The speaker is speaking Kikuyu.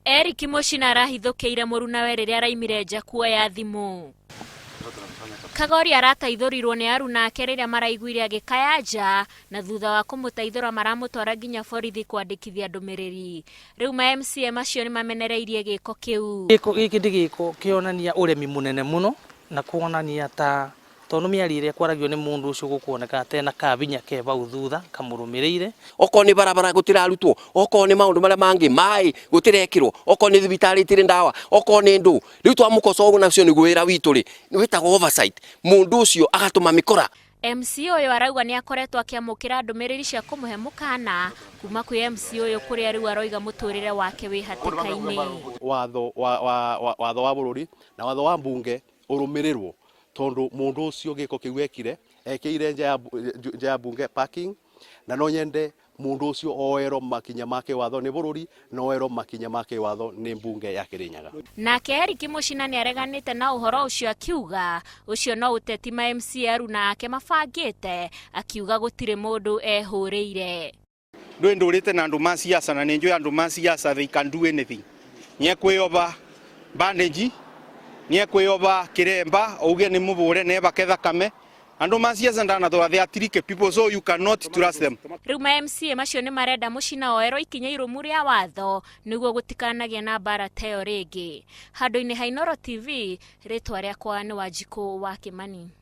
Eric Muchina arahithũkĩire mũrunawe rĩrĩa araimire nja kuoya thimũ. Kagori arateithũrirwo nĩ aruna ake rĩrĩa maraiguire agĩkaya nja na thutha wa kũmũteithũra maramũtwara nginya borithi kwandĩkithia ndũmĩrĩri. Rĩu ma MCA macio nĩmamenereirie gĩko kĩu. Gĩko gĩkĩ nĩ gĩko kĩonania ũremi mũnene mũno na kuonania ta tondũ mĩario ĩrĩa ĩkwaragio nĩ mũndũ ũcio gũkuoneka ta ena kabinya ke bau thutha kamũrũmĩrĩire. Okorwo nĩ barabara gũtirarutwo, okorwo nĩ maũndũ marĩa mangĩ, maĩ gũtirekĩrwo, okorwo nĩ thibitarĩ itirĩ ndawa, okorwo nĩ ndũ. Rĩu twamũkoca ũguo nacio nĩguo wĩra witũ rĩ, wĩtagwo oversight. Mũndũ ũcio agatũma mĩkora. MC ũyũ arauga nĩ akoretwo akĩamũkĩra ndũmĩrĩri cia kũmũhe mũkana kuma kwĩ MC ũyũ kũrĩa rĩu aroiga mũtũrĩre wake wĩ hatĩka-inĩ. Watho wa, wa, wa, watho wa bũrũri na watho wa mbunge ũrũmĩrĩrwo tondũ mũndũ ũcio gĩko kĩu ekire ekĩire nja ya, nja ya mbunge parking na no nyende mũndũ ũcio oerwo makinya ma kĩwatho nĩ bũrũri na oerwo makinya ma kĩwatho nĩ mbunge ya Kĩrĩnyaga. Nake Eric Muchina nĩ areganĩte na ũhoro ũcio akiuga ũcio no ũteti ma MCA aruna ake mabangĩte, akiuga gũtirĩ mũndũ ehũrĩire. Ndå ndå na andå ma siasa na nä njå andå ma siasa, they can do anything. Nä ekwĩyoba bandage, nä ekwĩyoba kĩremba auge nĩ mũbũre nebake thakame. Andå ma siasa ndanathoa, they are tricky people, so you cannot trust them. Rĩu ma MCA macio nĩ marenda Muchina oerwo ikinya irũmu rĩa watho nĩguo gũtikanagĩe na mbara ta ĩyo rĩngĩ. Handũ-inĩ ha Inooro TV, rĩtwa rĩakwa nĩ Wanjikũ wa Kĩmani.